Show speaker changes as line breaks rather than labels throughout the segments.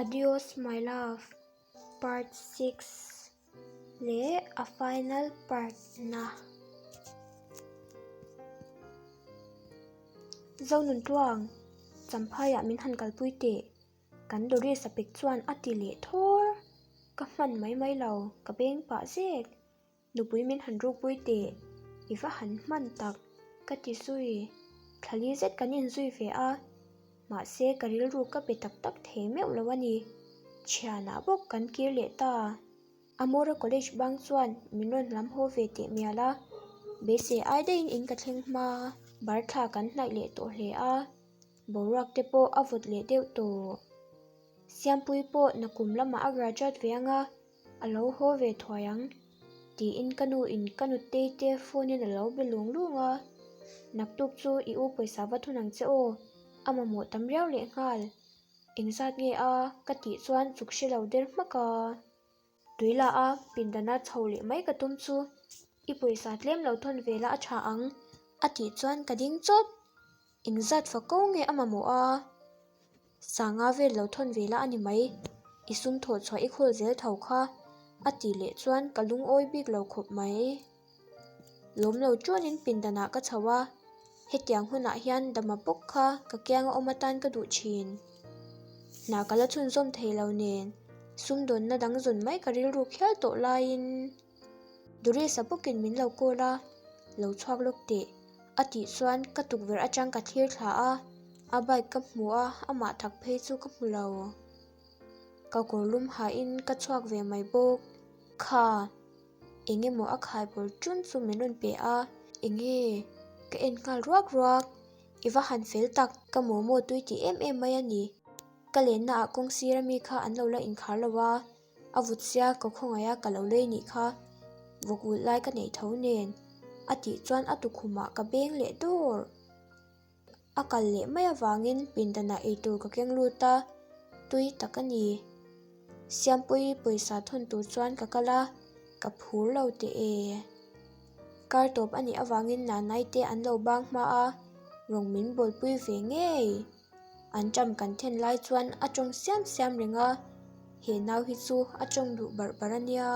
Adios my love part 6 leh a final part na. Zonun tluang, Champhaiah min han kalpui teh, kan Doris a pek chuan a ti leh thawr. Ka hman mai mai lo, ka beng pah zek. Nupui min han rukpui teh, i va han hman tak, ka ti zui. Thlali zet kan inzui ve a, mahse ka rilru ka pe tak tak thei meuh lo a ni. Thianah bawk kan kir leh ta. Amora College bang chuan min rawn lam haw ve teh mial a, beisei ai daihin in ka thleng hma, bar thla kan hnaih leh tawh hle a, boruak te pawh a vawt leh deuh tawh. Siampuii pawh nakum lamah a graduate ve ang a, A lo haw ve thuai ang, tiin ka nu in ka nutei te phone in a lo be lung lung a. Naktuk chu i u pawisa va thun ang che aw, a mamawh tam riau leh nghal. Engzat nge a? ka tih chuan chuk hre lo der hmak a. Tui la a, pindana chho leh mai ka tum chu i pawisa tlem lo thawn ve la a tha ang, a tih chuan ka ding chawt. Engzat fa ko nge a mamawh a? Sanga vel lo thawn ve la a ni mai, i sum thawh chhuah i khawl zel tho kha, a tih leh chuan ka lungawi bik lo khawp mai. Lawm lo chuanin pindanah ka chho a, hetiang hunah hian dama bawk kha ka kianga awm atan ka duh thin. Hna ka la chhunzawm thei lo nen, sumdawnna dang zawn mai ka rilru khial tawh laiin Doris-a bawkin min lo call a, lo chhuak lawk teh. A tih chuan ka tukverh atang ka thlir thla a, a bike ka hmu a, amah thak phei chu ka hmu lo. Ka kawr lum hahin ka chhuak ve mai bawk. Kha, eng emaw a khai bawr ṭun chu min rawn pe a, enge ka en nghal ruak ruak, i va han fel tak, ka momo tui tih em em mai a ni. Ka lenna ah kawng sir ami kha an lo la inkhar lo a, A vut sia ka khawngaih a ka lo lei nih kha vawk ulh lai ka neih tho nen a tih chuan a tukhumah ka beng leh dawr. A kal leh mai avangin pindanah eitur ka keng lut a, tui tak a ni. Siampuii pawisa thawn tur chuan ka kal a, ka phur lo teh e. Kar tawp a nih avangin Nanai te an lo bang hma a, rawng min bawlpui ve ngei. An ṭam kan then lai chuan a ṭawng siam siam reng a, he nau hi chu a ṭawng duh barh barh a nia.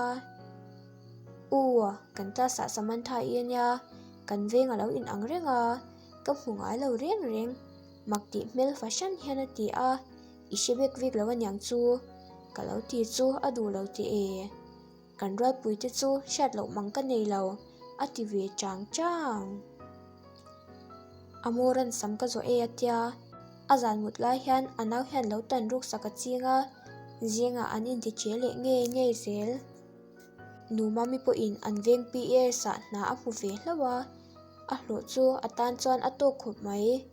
U, kan class ah Samantha i a nia, kan veng a lo in ang reng a, ka hmu ngai lo reng reng, mak tih hmel fahran hian a ti a, i hre bek vek lo aniang chu, ka lo ti chu a duh lo teh e. Kan rualpuite chu hriat loh mang ka nei lo, a ti ve chang chang. Amoran sam ka zawh e a tia, a zan mut lai hian a nau hian lo tan ruk sak a ching a, zingah an inti che leh ngei ngei zel. Nu Mami pawhin an veng PAS ah hna a hmu ve hlauh a, a hlawh chu a tan chuan a tawk khawp mai.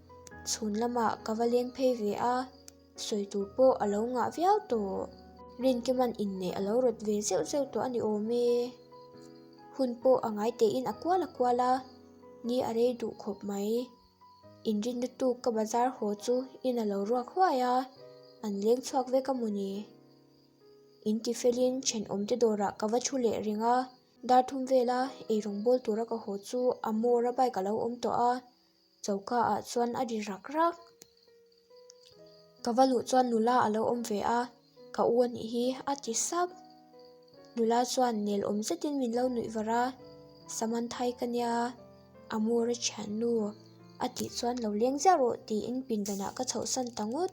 Chhun lamah ka va leng phei ve a. Sawi tur pawh a lo ngah viau tawh. Rinkima'n inneih a lo rawt ve zeuh zeuh tawh a ni awm e. Hun pawh a ngai tein a kual a kual a, ni a rei duh khawp mai. Inrin lutuk ka bazar haw chu in a lo ruak huai a, an leng chhuak vek a maw ni. In ti felin thenawmte dawrah ka va thu leh reng a, dar thum vela eirawng bawl tura ka haw chu a mawra bike a lo awm tawh a, Choka ah chuan a ri rak rak. Ka va luh chuan nula a lo awm ve a, ka u a nih hi a ti sap. Nula chuan nel awm zetin min lo nuih var a, Samanthai ka nia, Amor a thiannu a tih chuan lo leng ziah rawh tiin pindanah ka chhohsan ta ngawt.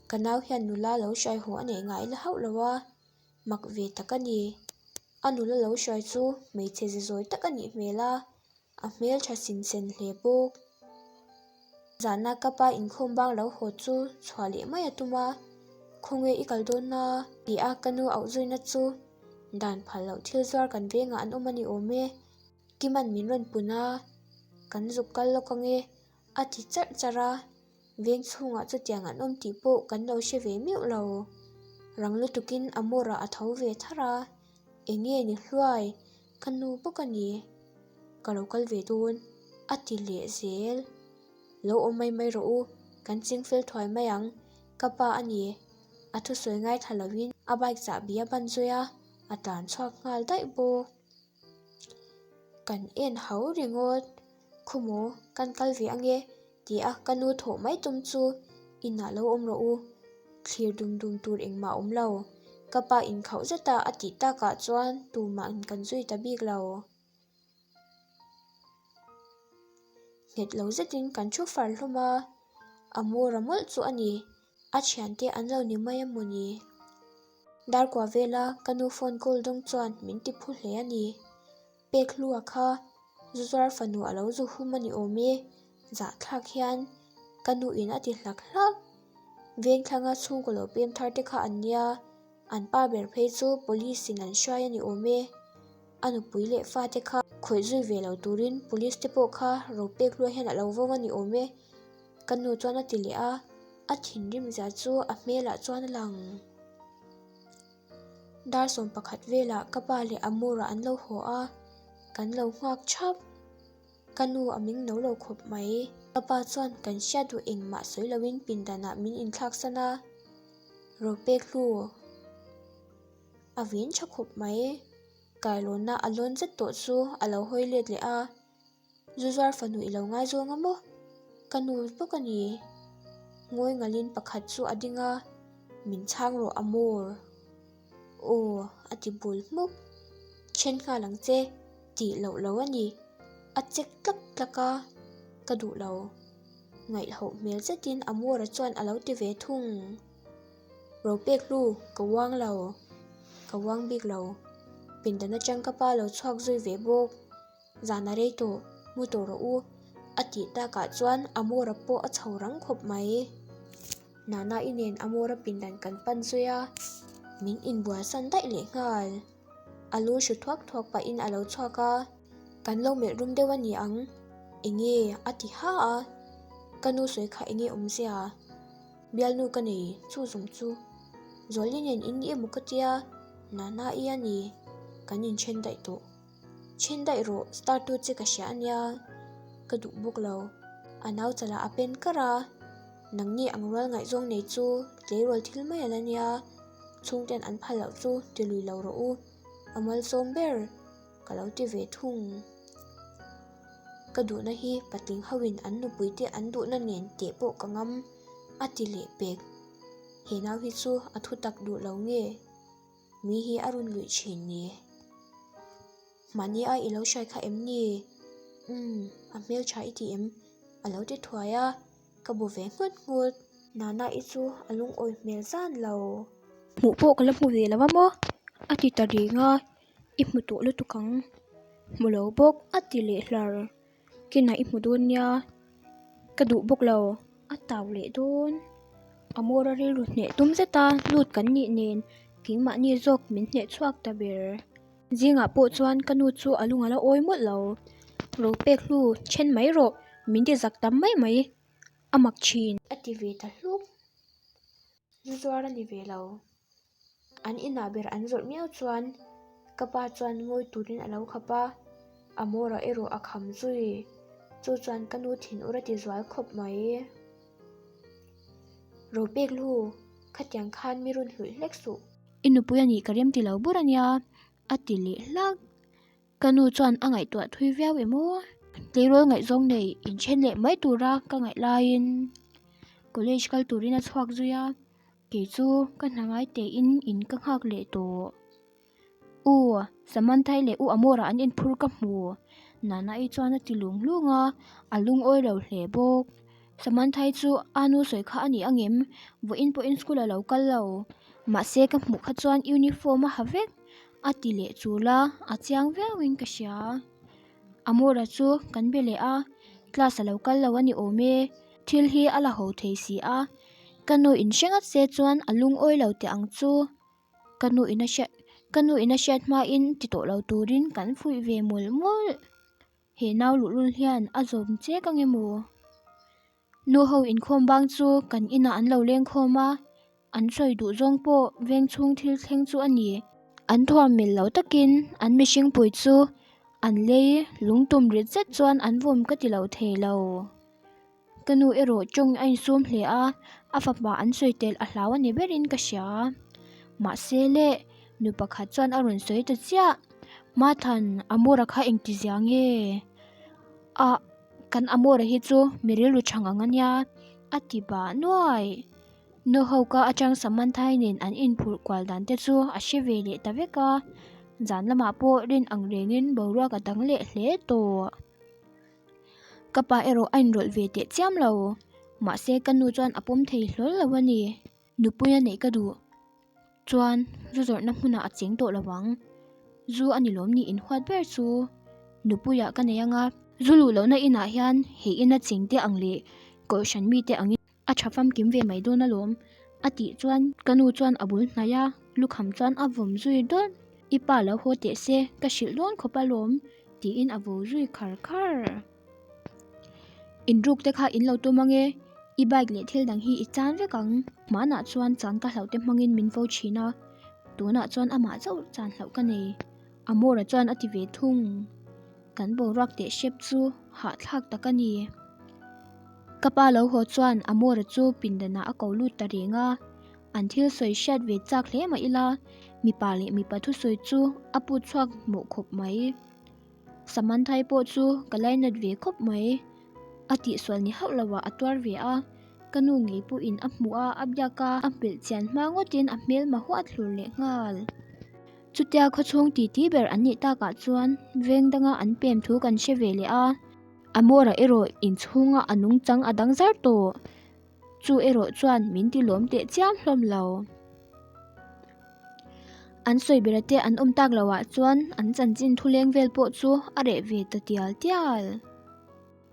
Ka nau hian nula lo hrai haw a neih ngai la hauh lo a, mak ve tak a ni. A nula lo hrai chu hmeichhe ze zawi tak a nih hmel a. A hmel tha sin sen hle bawk. Zahna ka pa inkhawm bang lo haw chu chhuah leh mai a tum a, Khawnge i kal dawn a? Ti a ka nu auh zuina chu dan phal loh thil zuar kan vengah an awm a ni awm e. Kiman min rawn pun a, Kan zuk kal lawk ange a ti charh charh a, veng chhungah chutiang an awm tih pawh kan lo hre ve meuh lo. Rang lutukin a mawrah a tho ve thar a, Enge ni hluai? Ka nu bawk a ni, ka lo kal ve dawn, a ti leh zel. Lo awm mai mai rawh u, kan ching fel thuai mai ang, ka pa a ni. A thusawi ngaithla lovin a bike chahbi a ban zui a, a tlan chhuak nghal daih bawk. Kan en hau ringawt, Khumaw, kan kal ve ange, ti a ka nu thawh mai tum chu inah lo awm rawh u. Thlir dum dum tur engmah a awm lo. Ka pa inkhauh zeta a tih takah chuan tumah kan zui ta bik lo. Nghet lo zetin kan thu far hlawm a, a mawra mawlh chu a ni. A thiante an lo ni mai a mawni? Darkua vela ka nu phone call dawng chuan min ti phu hle a ni. Pek hlua kha zu zuar fanu a lo zu hum a ni awm e, zahthlak hian ka nu in a ti hlak hlak. Vengthlanga chhungkaw lo pem thar te kha an nia, an pa ber phei chu police in an hruai a ni awm e. A nupui leh fate kha khawih zui ve lo turin police te pawh kha ro pek hlua hian a lo vawng a ni awm e. Ka nu chuan a ti leh a, a thinrim zia chu a hmelah chuan a lang. Dar 11 velah ka pa leh Amura an lo haw a, kan lo nghak thap. Ka nu a ming no lo khawp mai. Ka pa chuan kan hriat duh engmah sawi loin pindanah min inthlaksan a, ro pek hlu a vin tha khawp mai. Kailawnna a lawn zet tawh chu a lo hawi let leh a. Zu zuar fanu i lo ngaizawng a maw? Ka nu bawk a ni. Ngawi ngalin pakhat chu a ding a, Min chhang rawh a maw? Aw, a ti bul hmuk. Then nghal ang che, tih loh lo a ni. A chek tlak tlak a, ka duh lo. Ngaihhoh hmel zetin Amora chuan a lo ti ve thung. Ropek hlu, ka uang lo. Ka uang bik lo. Pindan atang ka pa lo chhuak zui ve bawk. Zan a rei tawh, mu tawh rawh u, a tih takah chuan Amora pawh a chho rang khawp mai. Nana-i nen Amora pindan kan pan zui a, min inbualsan daih leh nghal. A lu hru thuak thuak pahin a lo chhuak a, kan lo melh rum deuh a ni ang, enge a ti ha a, ka nu sawi kha enge awmzia? Bialnu ka nei chu zawng chu. Zuali nen in ni emaw ka tia, Nana-i a ni, kan inthen daih tawh. Then daih rawh, star tu che ka hria ania, ka duh bawk lo. A nau chalah a pen kar a, nangni ang rual ngaihzawng nei chu tleirawl thil mai a la nia, chhungten an phal loh chu ti lui lo rawh u, a malsawm ber ka lo ti ve thung. Ka duhna hi patling hoin an nupuite an duhna nen teh pawh ka ngam, a ti leh pek. He nau hi chu a thutak duh lo nge? Mi hi a rawn luih thin ni. Mahni a i lo hrai kha em ni? Umm, a hmeltha i ti em? A lo ti thuai a, ka bu ve nghut nghut. Nana i chu a lungawi hmel zan lo. Hmuh pawh ka la hmu ve lo a maw? A ti ta reng a, i hmu tawh lutuk ang. Hmu lo bawk a ti leh hlar. Kinah i hmu dawn nia, ka duh bawk lo. A tau leh dawn. Amora rilru hneh tum zeta lut kan nih nen keimahni zawk min hneh chhuak ta ber. Zingah pawh chuan ka nu chu a lung a la awi mawlh lo. Ro pek hlu then mai rawh, min ti zak tam mai mai a mak thin. A ti ve ta hluk. Zu zuar a ni ve lo. An inah ber an zawrh miau chuan ka pa chuan ngawi turin a lo khap a, Amora erawh a kham zui. Chu chuan ka nu thinur a ti zual khawp mai. Ropek lu, khatiang khan mi rawn hluih hlek suh. I nupui a nih ka rem ti lo bur a nia, a ti leh hlak. Ka nu chuan a ngaihtuah thui viau em aw? Tleirawl ngaihzawng nei inthen leh mai tura ka ngaih laiin college kal turin a chhuak zui a, kei chu ka hna ngai tein in ka nghak leh tawh. U Samanthai leh U Amora an inphur ka hmu. Nana-i chuan a ti lung lung a, a lungawi lo hle bawk. Samanthai chu a nu sawi kha a ni angem? Vawiin pawhin school a lo kal lo. Mahse ka hmuh kha chuan uniform a ha vek. A ti leh chul a, a chiang viauin ka hria. Amora chu kan be leh a, class a lo kal lo a ni awm e, thil hi a la ho thei si a. Ka nu in hre ngat se chuan a lungawi lo teh ang chu. Ka nu in a hriat, ka nu in a hriat hmain ti tawh lo turin kan fuih ve mawlh mawlh. He nau luhlul hian a zawm chek ang emaw? Nu ho inkhawm bang chu kan inah an lo leng khawm a, an sawi duh zawng pawh veng chhung thil thleng chu a ni. An thuam mil lo takin an mihring pui chu an lei lungtum rit zet chuan an vawm ka ti lo thei lo. Ka nu erawh tawng a insum hle a, a fapa an sawi tel a hlau a ni berin ka hria. Mahse le, nu pakhat chuan a rawn sawi ta chiah, Mathan, Amora kha engtizia nge? Ah, kan Amora hi chu mi rilru tha ngang a nia, a ti bah nuai. Nu ho ka atang Samanthai nen an inphurh kual dan te chu a hre ve leh ta vek a, zan lamah pawh rin ang rengin boruak a dang leh hle tawh. Ka pa erawh a inrawlh ve teh chiam lo, mahse ka nu chuan a pawm thei hlawl lo a ni. Nupui a neih ka duh chuan zu zawrhna hmunah a cheng tawh lo ang. Zu a ni lawm ni inhuat ber chu nupuiah ka nei anga, zu luh lohna inah hian he ina chengte ang leh kohhran mite angin a tha famkim ve mai dawn alawm a tih chuan ka nu chuan a bul hnaih a, lukham chuan a vawm zui dawt. I pa lo haw teh se, ka hrilh dawn khawp alawm tiin a vo zui khar khar. Inruk te kha in lo tum ange, i bike leh thil dang hi i chan vek ang. Hmanah chuan chan ka hlauh te hmangin min vo thin a, tunah chuan amah chauh chan hlauh ka nei. Amora chuan a ti ve thung. Kan boruak teh hrep chu hahthlak tak a ni. Ka pa lo haw chuan Amora chu pindanah a ko lut ta reng a, an thil sawi hriat ve chak hle mah ila, mipa leh mipa thusawi chu a put chhuak mawh khawp mai. Samanthai pawh chu ka lainat ve khawp mai. A tihsual ni hauh loah a tuar ve a, ka nu ngei pawhin a hmuh a, a biak a, a hmelh chian hma ngawtin a hmelma huat hlur leh nghal. Chutia khawchhung titi ber an nih takah chuan veng danga an pem thu kan hre ve leh a, Amora erawh inchhunga a nungchang a dang zar tawh. Chu erawh chuan min ti lawm teh chiam hlawm lo. An sawi bera te an awm tak loh ah chuan an chanchin thuleng vel pawh chu a reh ve ta tial tial.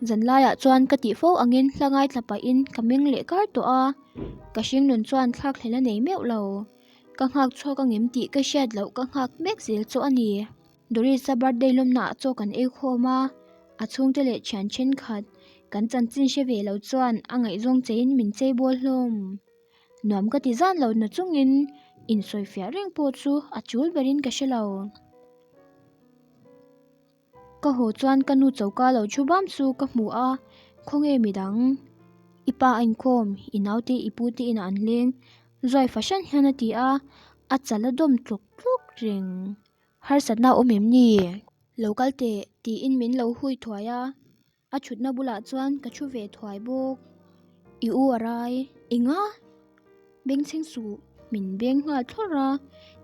Zanlaiah chuan ka tih fo angin hla ngaithla pahin ka meng leh kar tawh a, ka hringnun chuan thlakhlelh a nei meuh lo. Ka nghak chhuak angem tih ka hriat loh ka nghak mek zel chu a ni. Doris-a birthday lawmnaah chaw kan ei khawm a, a chhungte leh thian thenkhat kan chanchin hre ve lo chuan a ngaihzawng cheiin min chei bawl hlawm. Nuam ka ti zan lo na chungin insawifiah reng pawh chu a chul berin ka hre lo. Ka haw chuan ka nu choka lo thu bam chu ka hmu a, khawnge midang? I pa a inkhawm, i naute i pute inah an leng, zuai fahran hian a ti a, a chal a dawm tlawk tlawk reng. Harsatna a awm em ni? Lo kal teh tiin min lo hui thuai a, a thutna bulah chuan ka thu ve thuai bawk. I u a rai. Enga? Bengchheng suh, min beng nghal thlawrh a,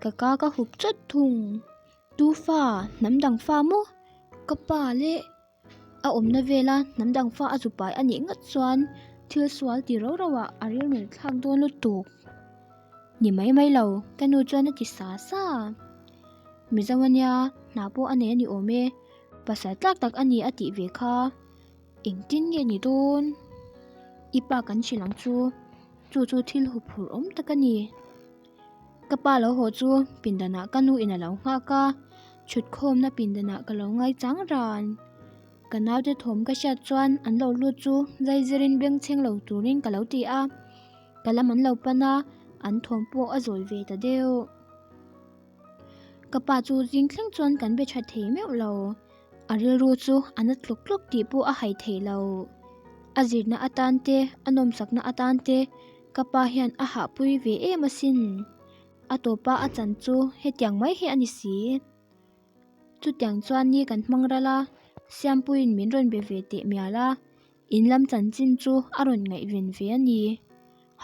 ka ka ka hup chawt thung. Tu fa, hnam dang fa maw? Ka pa leh a awmna vela hnam dang fa a zu pai a nih ngawt chuan thil sual ti rau rau ah a rilru thlak dawn lutuk. Ni mai mai lo, ka nu chuan a ti sa sa. Mizo ania, hna pawh a nei a ni awm e, pasal tlak tak a ni a tih ve kha. Engtin nge ni dawn? I pa kan hrilh ang chu, chu chu thil huphurh awm tak a ni. Ka pa lo haw chu pindanah ka nu in a lo nghak a, chhutkhawmna pindanah ka lo ngaichang ran. Ka naute thawm ka hriat chuan an lo lut chu zaizirin bengchheng lo turin ka lo ti a, ka lam an lo pan a, an thawm pawh a zawi ve ta deuh. Ka pa chu zing thleng chuan kan be tha thei meuh lo. A rilru chu a na tluk tluk tih pawh a hai thei lo. A zirna atan te, a nawmsakna atan te ka pa hian a hahpui ve em asin. A tawpa a chan chu hetiang mai hi a ni si. Chutiang chuan ni kan hmang ral a, Siampuiin min rawn be ve teh mial a, in lam chanchin chu a rawn ngaihven ve a ni.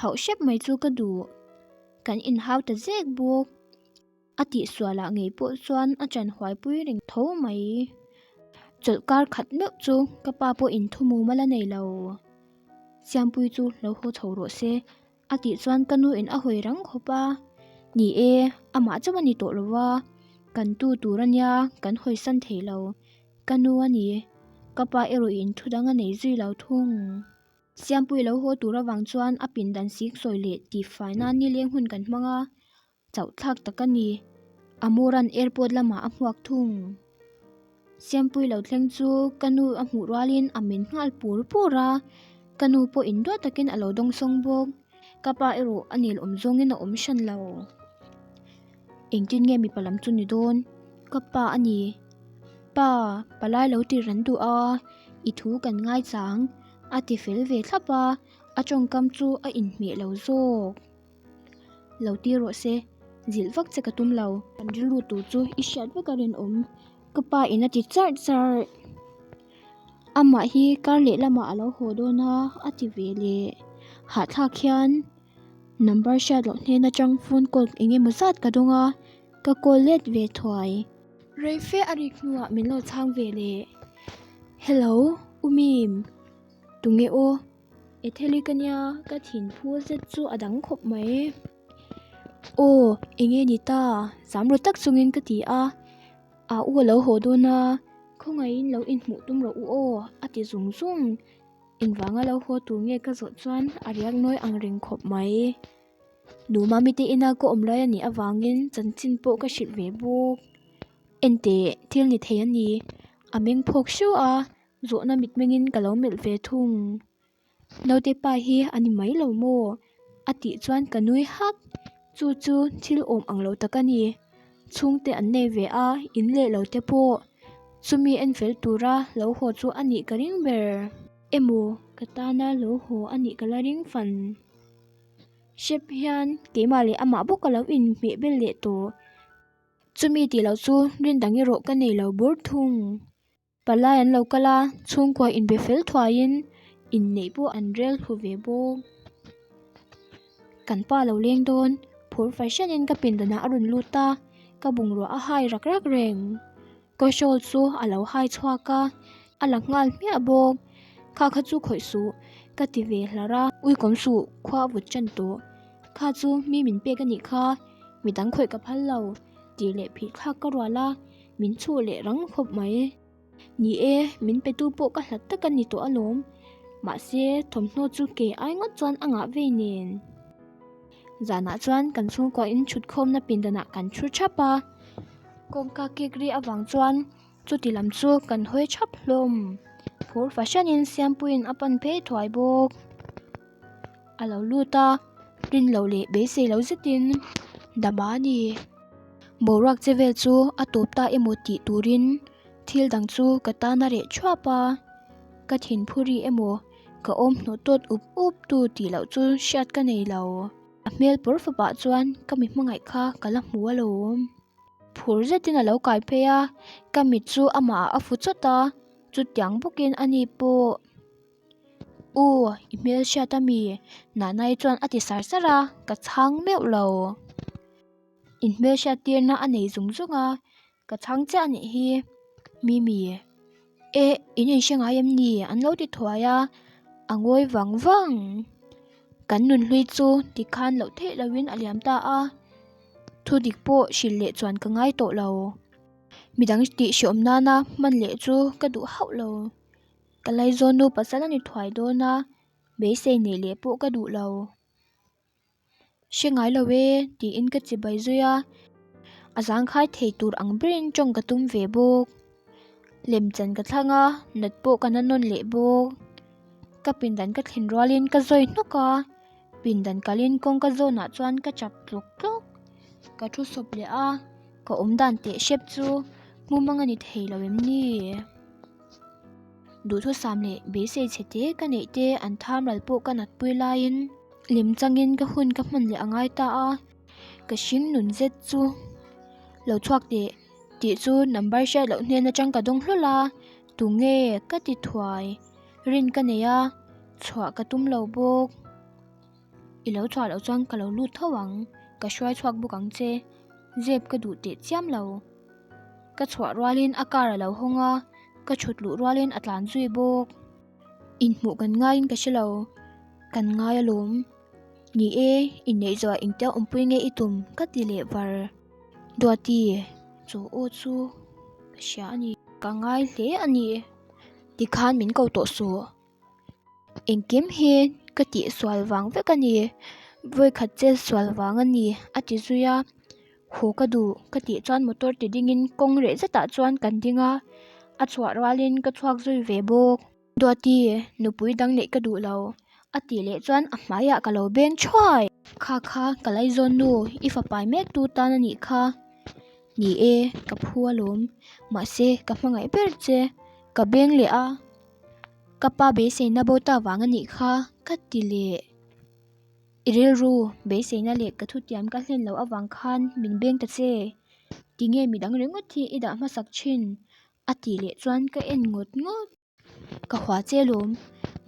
Hauh hrep mai chu ka duh. Kan inhau ta zek bawk. A tihsualah ngei pawh chuan a ṭan huaipui reng tho mai. Chawlh kar khat meuh chu ka pa pawhin thu mumal a nei lo. Siampui chu lo haw chho rawh se a tih chuan ka nu in a hawi rang khawp a. Ni e, amah chauh a ni tawh lo va, kan tu tur a nia kan hawisan thei lo. Ka nu a ni, ka pa erawh in thu dang a nei zui lo thung. Siampui lo haw tur avang chuan a pindan sik sawi leh tihfai nan nileng hun kan hmang a. Chauh thlak tak a ni. Amoran airport lamah a hmuak thung. Siampui lo thleng chu ka nu a hmuh rualin a min nghal pur pur a, ka nu pawh induat takin a lo dawngsawng bawk. Ka pa erawh a nel awm zawngin a awm hran lo. Engtin nge mipa lam chu ni dawn? Ka pa a ni. Pa, palai lo tir an duh a, i thu kan ngaichang. A ti fel ve thlap a, a tawngkam chu a inhmeh lo zawk. Lo ti rawh se, zilh vak che ka tum lo. Kan rilru tur chu i hriat vek a rinawm, ka pa in a ti charh charh. Amah hi kar leh lamah a lo haw dawn a, a ti ve leh. Hahthlak hian. Number hriat loh hnen atang phone call eng emaw zat ka dawng a, ka call let ve thuai. Rei fe a rik hnuah min lo chhang ve leh. Hello, U Mim. Tunge aw? Etheli ka nia, ka thin phu zet chu a dang khawp mai. Aw, enge ni ta? Zam ru tak chungin ka ti a. A u a lo haw dawn a, khawngaihin lo inhmuh tum rawh u aw, a ti zung zung. Engvanga lo haw tur nge ka zawh chuan a riak nawi ang reng khawp mai. Nu Mami te ina ka awm lai a nih avangin chanchin pawh ka hrilh ve bawk. Enteh, thil ni thei a ni. A meng phawk hriau a, zawhna mitmengin ka lo melh ve thung. Naute pa hi a ni mai lo maw? A tih chuan ka nui hak. Chu chu thil awm ang lo tak a ni. Chhungte an nei ve a, in leh lo te pawh. Chumi en fel tura lo haw chu a nih ka ring ber. Emaw ka tana lo haw a nih ka la ring fan. Hrep hian keimah leh amah bawk a lo inhmeh bel leh tawh. Chumi tih loh chu rin dang erawh ka nei lo bur thung. Palai an lo kal a, chhungkua inbe fel thuaiin inneih pawh an rel thlu ve bawk. Kan pa lo leng dawn, phur fai hranin ka pindanah a rawn lut a, ka bungrua a hai rak rak reng. Ka shawl chu a lo hai chhuak a, a la nghal hmiah bawk. Kha kha chu khawih suh, ka ti ve hlar a. Ui kawm suh, khua a vut ṭan tawh. Kha chu mi min pek a nih kha, midang khawih ka phal lo, tih leh phih thlak ka rual a. Min chhuh leh rang khawp mai. Ni e, min petu pawh ka hlat tak a ni tawh alawm. Mahse, thawmhnaw chu kei ai ngawt chuan a ngah vei nen. Zanah chuan kan chhungkua in chhutkhawmna pindanah kan thu thap a. Kawngka kik ri avang chuan chuti lam chu kan hawi thap hlawm. Phur fahranin Siampuiin a pan phei thuai bawk. A lo lut a, rin loh leh beisei lo zetin Dama a ni. Boruak che vel chu a tawp ta emaw tih turin thil dang chu ka tan a reh thuap a, ka thin phuri emaw ka awm hnawh tawt up up tu tih loh chu hriat ka nei lo. A hmel pawr fapah chuan ka mi hmangaih kha ka la hmu alawm. Phur zetin a lo kai phei a, ka mit chu amah ah a fu chawt a, chutiang bawkin ani pawh. U, i hmel hriat a mi? Nanai chuan a ti sar sar a, ka chhang meuh lo. In hmel hriat tirna a nei zung zung a, ka chhang chiah a nih hi. Mimi, Eh, in inhre ngai em ni? An lo ti thuai a, a ngawi vang vang. Kan nunhlui chu tikhan loh theih loin a liam ta a, thu dik pawh hrilh leh chuan ka ngai tawh lo. Midang tih hreawm nana hman leh chu ka duh hauh lo. Ka laizawn nu pasal a ni thuai dawn a, beisei neih leh pawh ka duh lo. Hre ngai lo e tiin ka chibai zui a, a zangkhai thei tur ang berin tawng ka tum ve bawk. Lemchan ka thlang a, nat pawh ka na nawn leh bawk. Ka pindan ka thlen rualin ka zawi hnawk a, pindan kalin kawngka zawnah chuan ka chap tlawk tlawk. Ka thu sawp leh a, ka awmdan teh hrep chu hmumang a ni thei lo em ni? Duhthusam leh beisei chhe te ka neih te an tham ral pawh ka natpui laiin lem changin ka hun ka hman leh a ngai ta a, ka hring nun zet chu lo chhuak teh tih chu number hriat loh hnen atang ka dawng hlawl a, tunge ka ti thuai rin ka nei a, chhuah ka tum lo bawk. I lo chhuah loh chuan ka lo lut tho ang, ka hruai chhuak bawk ang che, zep ka duh teh chiam lo. Ka chhuah rualin a car a lo hawng a, ka thut luh rualin a tlan zui bawk. Inhmuh kan ngaiin ka hre lo, kan ngai alawm. Ni e, inneih zawhah engtia awmpui nge i tum ka ti leh var. Duati, chu aw chu ka hria a ni. Ka ngai hle a ni, tikhan min ko tawh suh. Engkim hi ka tihsual vang vek a ni, vawikhat chet sual vang a ni a ti zui a, haw ka duh ka tih chuan motor ti dingin kawng reh zetah chuan kan ding a, a chhuah rualin ka chhuak zui ve bawk. Duati, nupui dang neih ka duh lo a tih leh chuan a hmaiah ka lo beng thuai. Kha kha ka laizawn nu, i fapai mek tu tan a nih kha. Ni e, ka phu alawm, mahse ka hmangaih ber che, ka beng leh a. Ka pa beiseina bo ta vang a nih kha ka ti leh. I rilru beiseina leh ka thutiam ka hlen loh avang khan min beng ta che. Tinge midang ringawt hi i dah hmasak thin? A tih leh chuan ka en ngawt ngawt. Ka hua che lawm,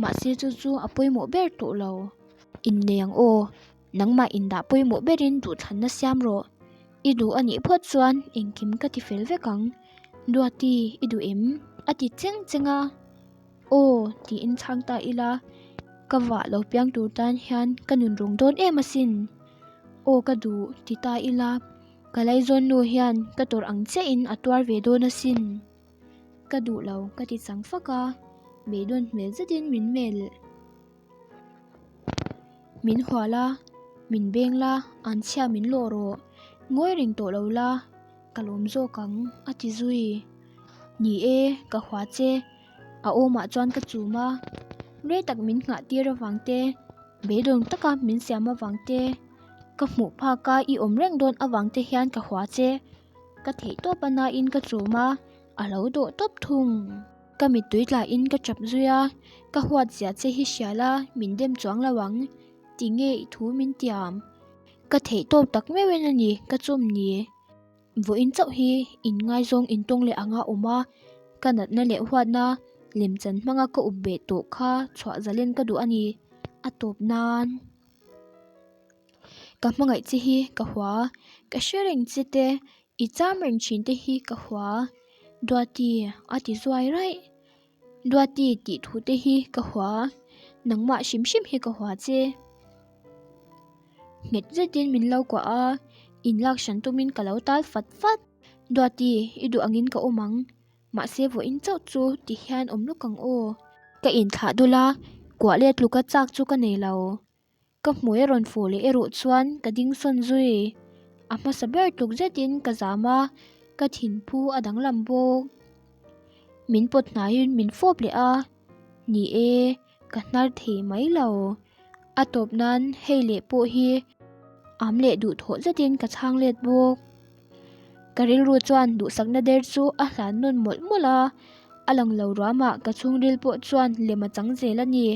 mahse chu chu a pawimawh ber tawh lo. Innei ang aw. Nangmah indah pawimawh berin duhthlanna siam rawh. I duh a nih phawt chuan engkim ka ti fel vek ang. Duati, i duh em? A ti cheng cheng a. Aw, tiin chhang ta ila, ka vah lo piang tur tan hian ka nun rawng dawn em asin. Aw ka duh, ti ta ila, ka laizawn nu hian ka tawrh ang chiahin a tuar ve dawn asin. Ka duh lo, ka ti chang fak a, beidawn hmel zetin min melh. Min hual a, min beng la, an chhia min lawh rawh, ngawi reng tawh lo la, ka lawm zawk ang, a ti zui. Ni e, ka hua che, a awmah chuan ka chum a, rei tak min nghah tir avang te, beidawng taka min siam avang te, ka hmuh phak a i awm reng dawn avang te hian ka hua che, ka theih tawp a nain ka chum a, a lo dawh tawp thung. Ka mittui tlain ka tap zui a, ka huat zia che hi hria la, min dem chuang lo ang, ti nge i thu min tiam? Ka theih tawp tak meuhin a ni ka chum ni. Vawiin chauh hi in ngaizawng intawng leh anga awm a, ka natna leh huatna lemchan hmanga ka up beh tawh kha chhuah zalen ka duh a ni, a tawp nan. Ka hmangaih che hi ka hua, ka hre reng che te, i cham reng thin te hi ka hua, Duati a ti zuai raih. Duati tih thu te hi ka hua, nangmah hrim hrim hi ka hua che. Nghet zetin min lo kuah a, inlak hran tumin ka lo tal fat fat. Duati, i duh angin ka awm ang. Mahse vawiin chauh chu ti hian awm lawk ang aw. Ka inthlah dul a, kuah let tluka chak chu ka nei lo. Ka hmui a rawn fuh leh erawh chuan ka ding sawn zui. A hmasa ber tluk zetin ka zam a, ka thinphu a danglam bawk. Min pawt hnaiin min fawp leh a, ni e, ka hnar thei mai lo. A tawp nan hei leh pawh hi am leh duhthawh zetin ka chhang let bawk. Ka rilru chuan duhsakna der chu a hlan nawn mawlh mawlh a, a lang lo ruamah ka chhungril pawh chuan lem a chang zel a ni.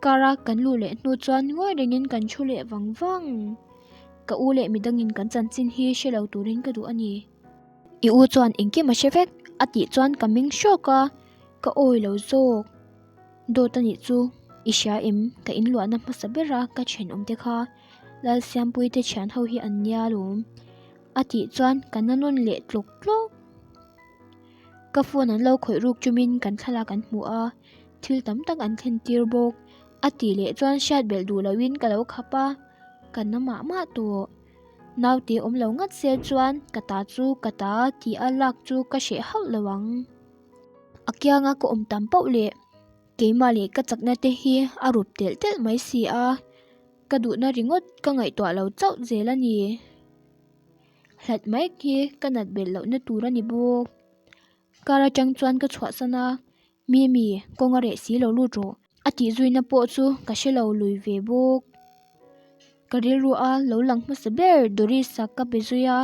Car a kan luh leh hnu chuan ngawi rengin kan thu leh vang vang. Ka u leh midangin kan chanchin hi hre lo turin ka duh a ni. I u chuan engkim a hre vek a tih chuan ka meng hrawk a, ka awi lo zawk. Dawt a nih chu i hria em? Ka inluahna hmasa bera ka thenawm te kha Lalsiampuii te thian ho hi an nia lawm a tih chuan ka na nawn leh tlawk tlawk. Ka phone an lo khawih ruk chumin kan thlalak an hmu a, thil tam tak an thlen tir bawk. A tih leh chuan hriat belh duh loin ka lo khap a, ka na mah mah tawh. Naute awm lo ngat se chuan ka ta chu ka ta tih a lak chu ka hreh hauh lo ang. A kianga ka awm tam pauh leh keimah leh ka chakna te hi a rup telh telh mai si a, ka duhna ringawt ka ngaihtuah lo chauh zel a ni. Hlat mai khi ka nat belh lohna tur a ni bawk. Car atang chuan ka chhuahsan a, Mimi, kawng a reh si lo lut rawh. A tih zuina pawh chu ka hre lo lui ve bawk. Ka rilru a lo lang hmasa ber Doris-a ka be zui a,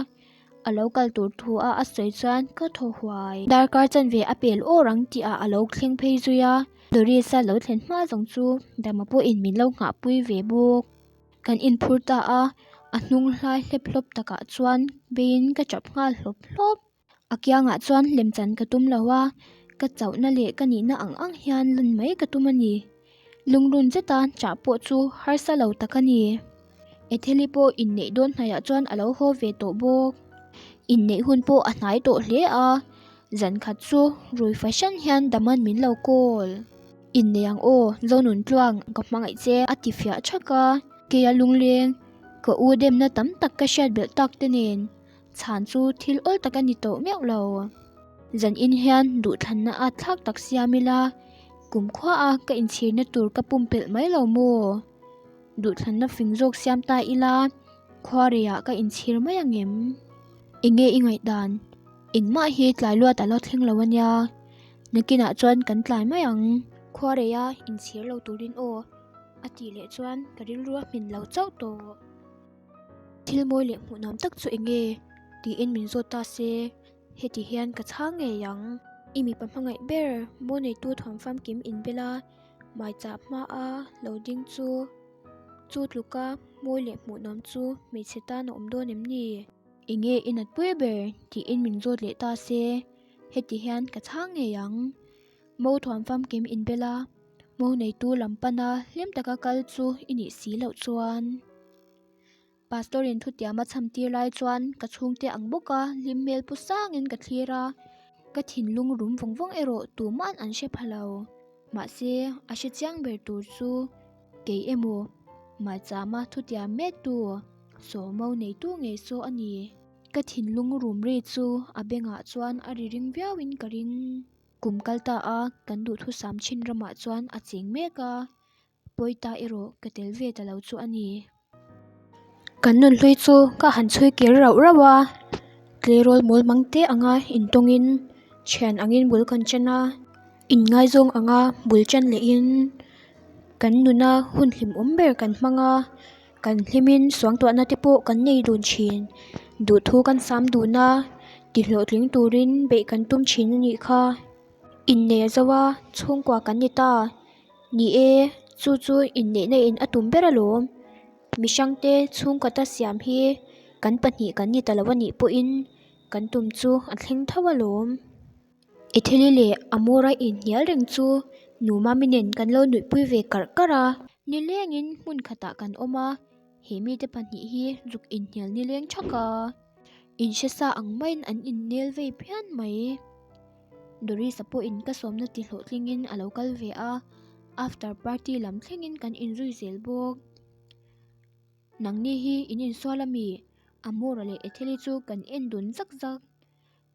a lo kal tur thu a a sawi chuan ka thaw huai. Darkar chanve a pel awr ang tih ah a lo thleng phei zui a, Doris-a lo thlen hma zawng chu Dama pawhin min lo nghahpui ve bawk. Kan inphur ta a, a hnung hlai hlep hlawp takah chuan beiin ka chap nghal hlawp hlawp. A kiangah chuan lemchan ka tum lo a, ka chauhna leh ka nihna ang ang hian lan mai ka tum a ni. Lungrun zeta chah pawh chu harsa lo tak a ni. Etheli pawh inneih dawn hnaiah chuan a lo haw ve tawh bawk. Inneih hun pawh a hnai tawh hle a, zan khat chu rui fahran hian Daman min lo call. Innei ang aw, Zonun tluang ka hmangaih che a ti fiah thak a. Keia lungleng, ka u demna tam tak ka hriat belh tak te nen chhan chu thil awl tak a ni tawh meuh lo. Zan in hian duhthlanna a thlak tak siam ila, kumkhua a ka inchhirna tur ka pumpelh mai lo maw? Duhthlanna fing zawk siam ta ila, khuareiah ka inchhir mai ang em? Enge i ngaihdan? Engmah hi tlai luat a lo thleng lo a nia. Nakinah chuan kan tlai mai ang. Khuareia inchhir lo turin aw a tih leh chuan ka rilru a hmin lo chauh tawh. Thil mawi leh hmuhnawm tak chu enge? tiin min zawt ta se, heti hian ka chhang ngei ang. I mipa hmangaih ber maw neitu thuam famkim inbel a, maichah hmaa lo ding chu chu tluka mawi leh hmuhnawm chu hmeichhe tan a awm dawn em ni? Enge i natpui ber? tiin min zawt leh ta se, heti hian ka chhang ngei ang. Mo thuam famkim inbel a. Mo neitu lam pana hlim taka kal chu i nih si loh chuan. Pastor in thutiam a chham tir lai chuan ka chhungte ang bawka hlim hmel pu sangin ka thlir a, ka thinlung rum vawng vawng erawh tuman an hre pha lo. Mahse, a hre chiang ber tur chu kei emaw Maichama thutiam mek tu Sawmo neitu ngei saw a ni. Ka thinlung rum ri chu a bengah chuan a ri ring viauin ka ring. Kum kal ta a kan duhthusam thin ramah chuan a cheng mek a, Pawita erawh ka tel ve ta lo chu a ni. Kan nunhlui chu ka han chhui kir rauh rauh a, tleirawl mawl mang te anga intawngin thian angin bul kan chen a, inngaizawng anga bul chen lehin kan nuna hun hlimawm ber kan hmang a, kan hlimin suangtuahna te pawh kan nei dun thin. Duhthu kan sam dun a, tihlawhtling turin beih kan tum thin a nih kha. Inneih a zo a, chhungkua kan ni ta. Ni e, chu chu inneihna in a tum ber alawm. Mihrangte chhungkawta siam hi kan pahnih kan ni ta lo a nih pawhin kan tum chu a thleng tho alawm. Etheli leh Amora inhnial reng chu nu Mami nen kan lo nuihpui ve karh karh a. Nilengin hmun khatah kan awm a, he mite pahnih hi zuk inhnial nileng thak a. Inhre sa ang maiin an innel vei phian mai. Doris-a pawhin ka sawmna ti hlawhtlingin a lo kal ve a, after party lam thlengin kan inzui zel bawk. Nangni hi in insual ami? Amora leh Etheli chu kan en dun zak zak.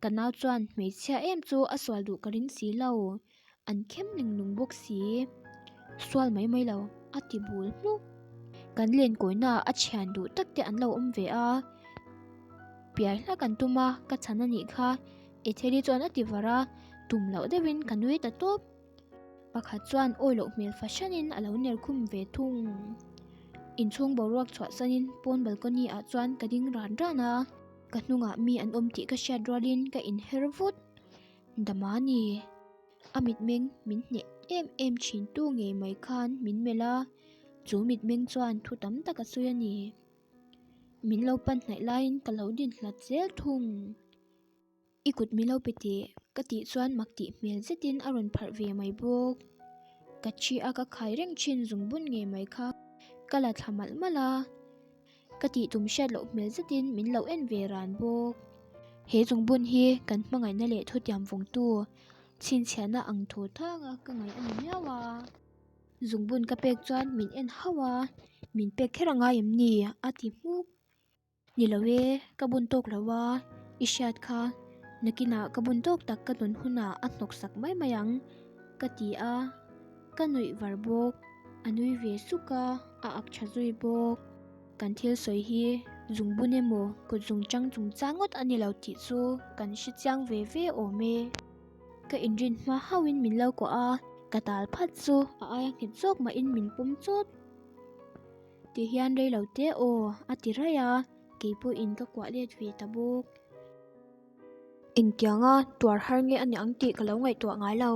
Ka nau chuan hmeichhia em chu a sual duh ka ring si lo, an khem neng nung bawk si. Sual mai mai lo, a ti bul hmuk. Kan lenkawi naah a thian duh tak te an lo awm ve a, piai hlak an tum a, ka chhan a nih kha. Etheli chuan a ti var a, tum loh deuhin ka nui ta tawp. Pakhat chuan awi loh hmel fahranin a lo ner khum ve thung. Inchhung boruak chhuahsanin pawn balcony ah chuan ka ding ran ran a, ka hnungah mi an awm tih ka hriat rualin ka inher vut. Damani, a mitmeng min hneh em em thin tu ngei mai khan min melh a, chu mitmeng chuan thu tam tak a sawi a ni. Min lo pan hnaih laiin ka lo din hlat zel thung. I kut min lo pe teh, ka tih chuan mak tih hmel zetin a rawn pharh ve mai bawk. Ka thi a ka khai reng thin zungbun ngei mai kha ka la thla malh malh a, ka tih tum hriat loh hmel zetin min lo en ve ran bawk. He zungbun hi kan hmangaihna leh thutiam vawngtu chhinchhiahna ang thaw thanga ka ngaih a ni miau a. Zungbun ka pek chuan min en hauh a, min pek kher a ngai em ni? a ti hmuk. Ni lo e, ka bun tawk lo a, i hriat kha, nakinah ka bun tawk tak ka nun hunah a hnawk sak mai mai ang, ka ti a, ka nuih var bawk, a nui ve suk a, a ak tha zui bawk. Kan thil sawi hi zungbun emaw kut zungchang chungchang ngawt a ni lo tih chu kan hre chiang ve ve awm e. Ka inrin hma hauhin min lo kuah a, ka tal phat chu a aia nghet zawk mahin min pawm chawt. Ti hian rei lo te aw a ti raih a, kei pawhin ka kuah let ve ta bawk. Engtianga tuar har nge a ni ang tih ka lo ngaihtuah ngai lo.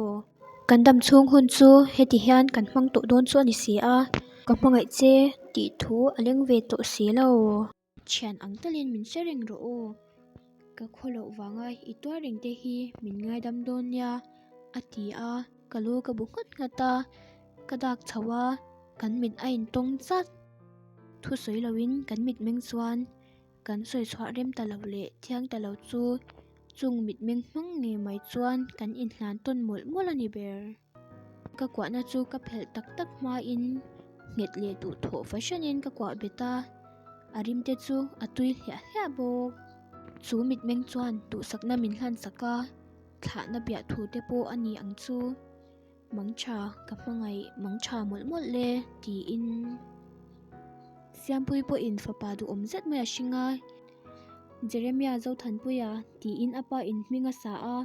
Kan dam chhung hun chu heti hian kan hmang tawh dawn chu a ni si a, ka hmangaih che tih thu a leng ve tawh si lo. Thian ang talin min hre reng rawh aw, ka khaw loh vanga i tuar reng te hi min ngaidam dawn nia a ti a, ka lu ka bu nghat nghat a, ka dak chho a, kan mit a intawng chat. Thu sawi loin kan mitmeng chuan kan sawi chhuah rem ta lo leh thiang ta lo chu chung mitmeng hmang ngei mai chuan kan inhlan tawn mawlh mawlh a ni ber. Ka kuahna chu ka phelh tak tak hmain nghet leh duhthawh fahranin ka kuah bet a, a rim te chu a tui hliah hliah bawk. Chu mitmeng chuan duhsakna min hlan sak a, thlahna biah thu te pawh a ni ang chu. Mangtha ka hmangaih mangtha mawlh mawlh le tiin Siampuii pawhin fapa duhawm zet mai a hring a, Jeremia Zothanpuia tiin a pa in hming a sa a.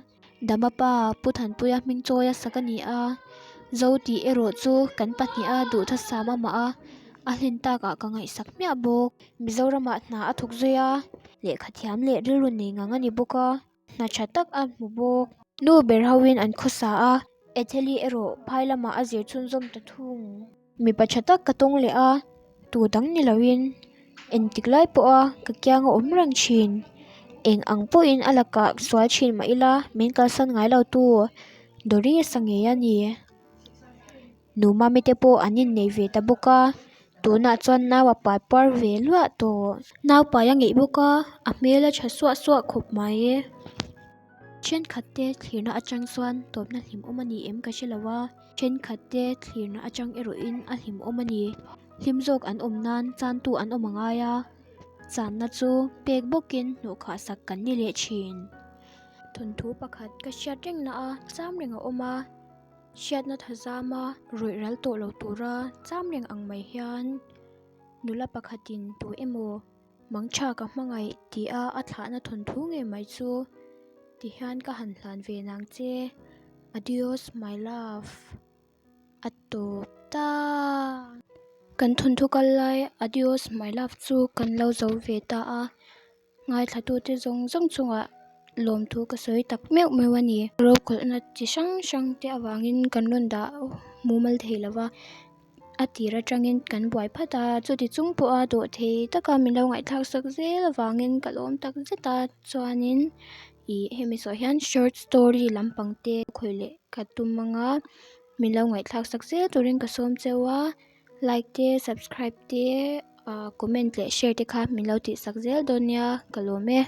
Dama pa Pu Thanpuia hming chawi a sak a ni a, Zo tih erawh chu kan pahniha duhthusam amah a, a hlin takah ka ngaihsak hmiah bawk. Mizoramah hna a thawk zui a, lehkha thiam leh rilru nei ngang a ni bawk a, hna tha tak a hmu bawk. Nu ber hoin an khawsa a, Etheli erawh phai lamah a zir chhunzawm ta thung. Mipa tha tak ka tawng leh a, tu dang ni loin engtik lai pawha ka kiang a awm reng thin. Eng ang pawhin a lakah sual thin mah ila min kalsan ngai lo tu Doris a ngei a ni. Nu Mami te pawh an innei ve ta bawk a, tunah chuan nau a pai puar ve luah tawh. Nau pai a ngeih bawk a, a hmel a tha suah suah khawp mai. Thenkhat te thlirna atang chuan tawpna hlimawm a ni em ka hre lo a, thenkhat te thlirna atang erawhin a hlimawm a ni. Hlim zawk an awm nan chantu an awm a ngai a, channa chu pek bawkin hnawhkhah sak kan ni leh thin. Thawnthu pakhat ka hriat reng na a cham reng a awm a, hriatna thazama rawih ral tawh lo tura cham reng ang mai hian nula pakhatin tu emaw Mangtha ka hmangaih tih a a thlahna thawnthu ngei mai chu ti hian ka han hlan ve nang che Adios my love a tawp ta. Kan thawnthu kal lai Adios my love chu kan lo zo ve ta a, ngaithlatute zawng zawng chungah lawmthu ka sawi tak meuh meuh a ni. Rokhawlhna chi hrang hrang te avangin kan rawn dah mumal thei lo va. A tir atangin kan buai phat a, chuti chung pawha dawh thei taka min lo ngaihthlak sak zel avangin ka lawm tak zet a, chuanin ih hemi zawh hian short story lampang te khawih leh ka tum ang a, min lo ngaihthlak sak zel turin ka sawm cheu a, like te subscribe te ah comment leh share te kha min lo tih sak zel dawn nia ka lawm e.